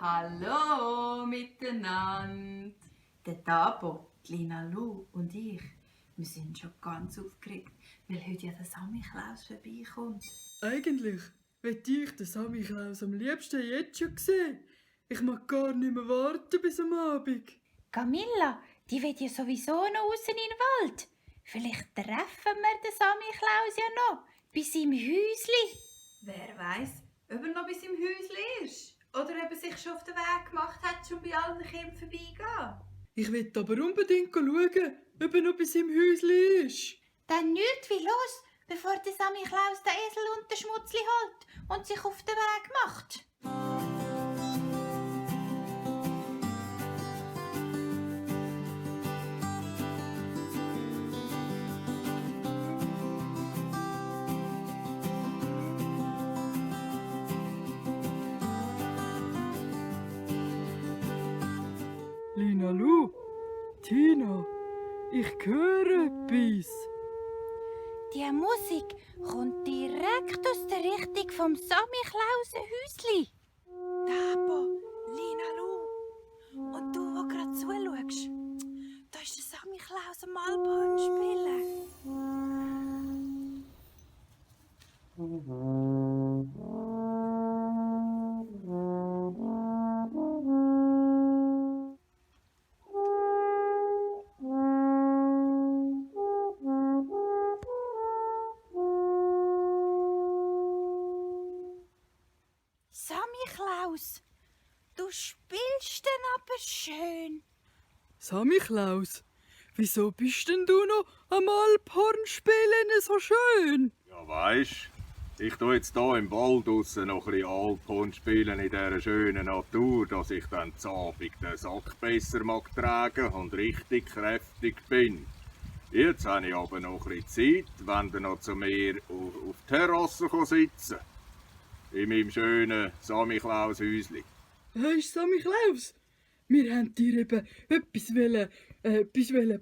Hallo miteinander. Der Tabo, die Lina Lu und ich, wir sind schon ganz aufgeregt, weil heute ja der Samichlaus vorbeikommt. Eigentlich möchte ich den Samichlaus am liebsten jetzt schon sehen. Ich mag gar nicht mehr warten bis am Abend. Camilla, die will ja sowieso noch raus in den Wald. Vielleicht treffen wir den Samichlaus ja noch bei seinem Häusli. Wer weiß, ob er noch bis im Häusli ist oder ob er sich schon auf den Weg gemacht hat, um bei allen Kindern vorbeigehen. Ich will aber unbedingt schauen, ob er noch bei seinem Häusli ist. Dann nichts wie los, bevor der Samichlaus den Esel und den Schmutzli holt und sich auf den Weg macht. Lina Lu, Tina, ich höre etwas. Die Musik kommt direkt aus der Richtung vom Samichlausen-Häusli. Tabo, Lina Lu. Und du, wo gerade zuschaust, da ist der Samichlaus am Alphorn spielen. Samichlaus, du spielst denn aber schön. Samichlaus, wieso bist denn du noch am Alphorn spielen so schön? Ja, weisst, ich tue jetzt hier im Wald draussen noch ein bisschen Alphorn spielen in dieser schönen Natur, dass ich dann zu Abend den Sack besser mag tragen und richtig kräftig bin. Jetzt habe ich aber noch ein bisschen Zeit, wenn ihr noch zu mir auf die Terrasse sitzen könnt. In meinem schönen Samichlaus-Häusli. Weisst Samichlaus, wir wollten dir eben etwas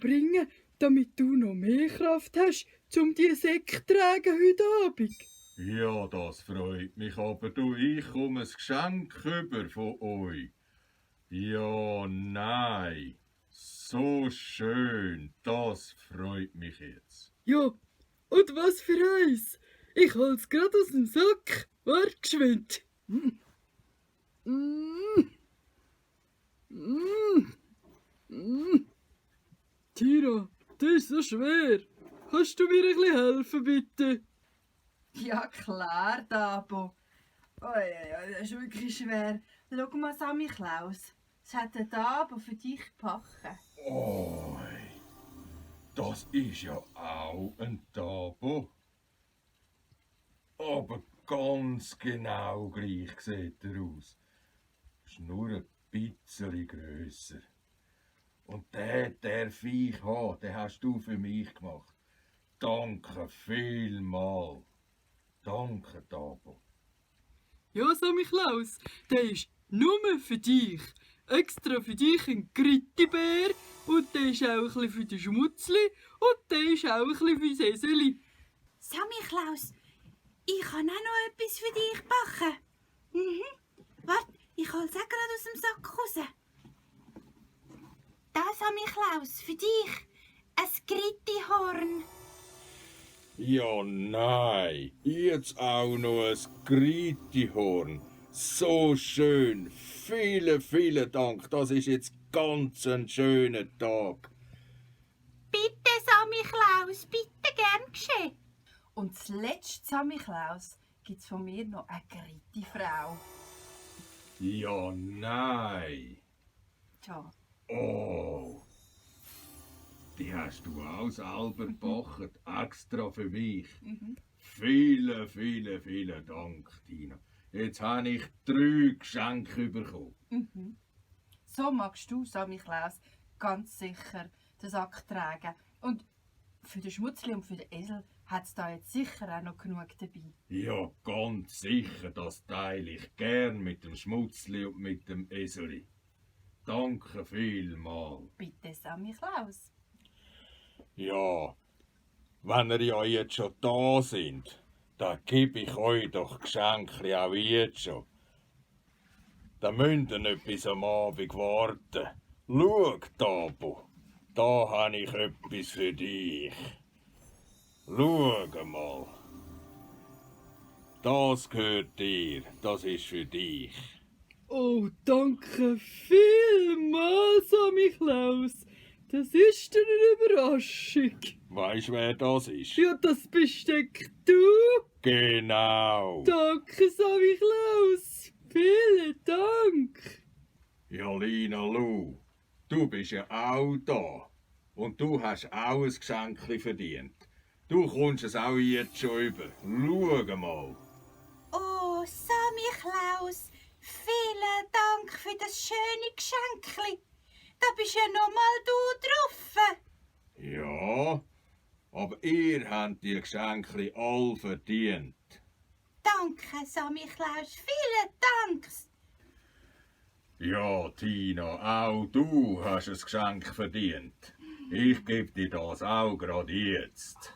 bringen, damit du noch mehr Kraft hast, um die Säcke zu tragen heute Abend. Ja, das freut mich, aber du, ich komme ein Geschenk über von euch. Ja, nein, so schön, das freut mich jetzt. Ja, und was für eins? Ich hol's grad aus dem Sack. Wart geschwind. Tina, das ist so schwer. Kannst du mir ein bisschen helfen, bitte? Ja klar, Tabo. Das ist wirklich schwer. Schau mal, Samichlaus. Das hat der Tabo für dich gebacken. Oi, das ist ja auch ein Tabo. Aber ganz genau gleich sieht er aus. Ist nur ein bisschen grösser. Und den darf ich haben, den hast du für mich gemacht. Danke vielmal. Danke, Tabo. Ja, Samichlaus, der ist nur für dich. Extra für dich ein Grittibär und der ist auch ein bisschen für den Schmutzli und der ist auch ein bisschen für das Eseli. Samichlaus, ich kann auch noch etwas für dich backen. Warte, ich hol's auch gerade aus dem Sack raus. Da, Samichlaus, für dich. Ein Grittihorn. Ja, nein, jetzt auch noch ein Grittihorn. So schön. Vielen, vielen Dank. Das ist jetzt ganz ein schöner Tag. Bitte, Samichlaus, bitte, gern geschehen. Und zuletzt, Samichlaus, gibt's von mir noch eine gritte Frau. Ja, nein. Tja. Oh. Die hast du auch selber gebacken, extra für mich. Vielen, vielen, vielen Dank, Tina. Jetzt habe ich 3 Geschenke bekommen. So magst du, Samichlaus, ganz sicher den Sack tragen. Und für den Schmutzli und für den Esel hat es da jetzt sicher auch noch genug dabei. Ja, ganz sicher, das teile ich gern mit dem Schmutzli und mit dem Eseli. Danke vielmal. Bitte, Samichlaus. Ja, wenn ihr ja jetzt schon da sind, dann gebe ich euch doch Geschenke auch jetzt schon. Dann müsst ihr nicht bis am Abend warten. Schau, Tabo, da habe ich etwas für dich. Schau mal. Das gehört dir, das ist für dich. Oh, danke vielmals, Sammy Klaus. Das ist eine Überraschung. Weisst du, wer das ist? Ja, das Besteck du. Genau. Danke, Sammy Klaus. Vielen Dank. Ja, Lina Lu, du bist ja auch da. Und du hast auch ein Geschenk verdient. Du kommst es auch jetzt schon über. Schau mal. Oh, Sammy Klaus, vielen Dank für das schöne Geschenkli. Da bist ja noch mal du drauf. Ja, aber ihr habt die Geschenke all verdient. Danke, Sammy Klaus, vielen Dank. Ja, Tina, auch du hast ein Geschenk verdient. Ich gebe dir das auch gerade jetzt.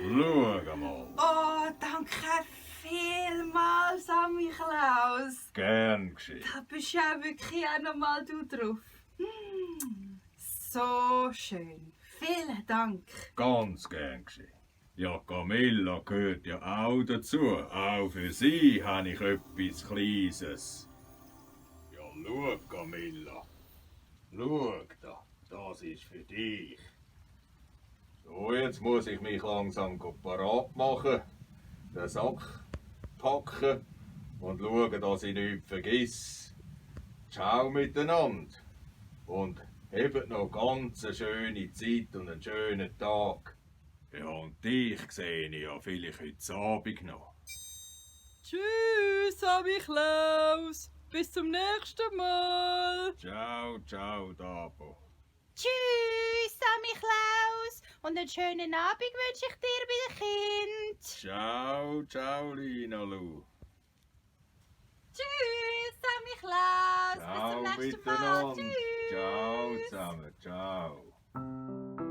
Schau mal. Oh, danke vielmals, Sammy Klaus. Gern geschehen. Da bist ja wirklich auch noch mal du drauf. So schön. Vielen Dank. Ganz gern geschehen. Ja, Camilla gehört ja auch dazu. Auch für sie habe ich etwas Kleines. Ja, schau, Camilla. Schau da, das ist für dich. So, jetzt muss ich mich langsam parat machen, den Sack packen und schauen, dass ich nichts vergiss. Ciao miteinander und habt noch ganz eine schöne Zeit und einen schönen Tag. Ja, und dich sehe ich ja vielleicht heute Abend noch. Tschüss, Sammy Klaus. Bis zum nächsten Mal. Ciao, ciao, Dabo. Tschüss, Sammy Klaus. Und einen schönen Abend wünsche ich dir bei den Kind. Ciao, ciao, Lina Lu. Tschüss, Sammy Klaus. Bis Ciao zum nächsten Mal. miteinander. Tschüss. Ciao zusammen, ciao.